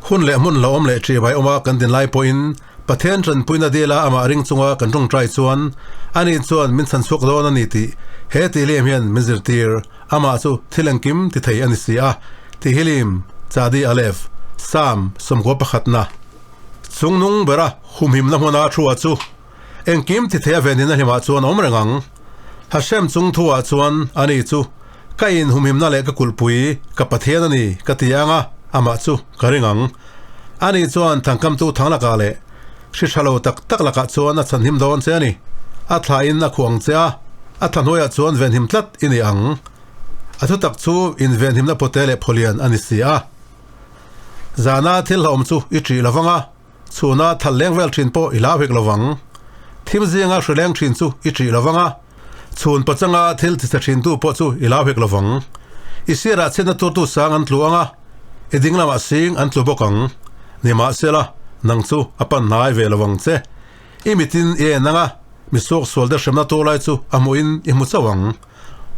Hun leh hmun hlauhawm leh ṭihbai awma kan din lai pawhin Pathian ṭanpuina dila amah ring chunga kan ṭawngṭai chuan ani chuan min chhan chhuak dawn a ni tih he tihliam hian min zirtir. Amah chu thil engkim ti thei a ni si a, Tihilim, Chadi Aleph, Psalm 91. Chungnung bera humhimna hmuna thu ah chu Engkim ti thei a venin a hlimah chuan a awm reng ang. Hashem chung thuah chuan ani chu ka inhumhimna leh ka kulhpui ka Pathian a ni ka ti ang a, amah chu ka ring ang. Ani chuan thangkamtu thang lakah leh hri tha lo tak tak lakah chuan a chhanhim dawn che a ni. A thlain a khuh ang che a, a thahnuaiah chuan venhim tlat i ni ang. A thutak chu invenhimna pawte leh phawlian a ni si a. Zana thil hlauhawm chu i ṭih lo vang a. Chhuna thal leng vel thin pawh i hlau hek lovang. Thim zinga hri leng thin chu i ṭih lovang a, chhun pachanga thil tisa thintu pawh chu i hlau hek lovang. I sirah chhiatna turtu sang an tlu ang a, i ding lamah sing an tlu bawk ang. Nimahsela, nang chu a pan hnai ve lovang che. I mitin i en ang a, mi suaksual te hremna tur lai chu a hmuhin i hmu chauh ang.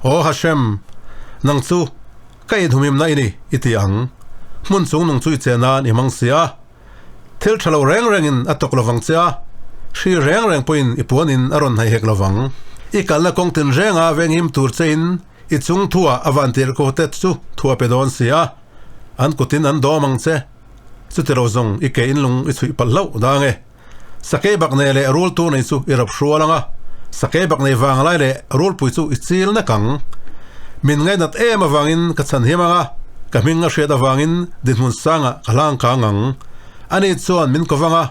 Aw Hashem, nang chu ka inhumhimna i ni, i ti ang. Hmun chung nung chu i che nan i hmang si a. Thil tha lo reng rengin a tawk lovang che a, hri reng reng pawhin i puanin a rawn hnaih hek lovang. I kalna kawng tin renga venghim tur chein i chung thuah a van tirh ko te chu thu a pe dawn si a, an kutin an dawm ang che. Chuti lo zawng i ke inlung i chhuih palh hlauh dang e. Sakei bak nei leh rul tur nei chu i rap hrual ang a, sakei bak nei vang lai leh rulpui chu i chil nek ang. Min ngainat em avangin ka chhan hiam ang a, ka hming a hriat avangin dinhmun sangah ka hlang kang ang. Ani chuan min ko vang a,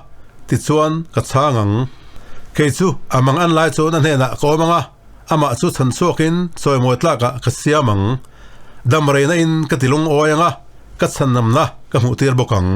tichuan ka chhang ang. Kei chu a mang an lai chuan a hnenah ka awm ang a, amah chu chhan chhuakin chawimawi tlakah ka siam ang. Damreina in ka ti lungawi ang a, ka chhanamna ka hmuhtir bawk ang.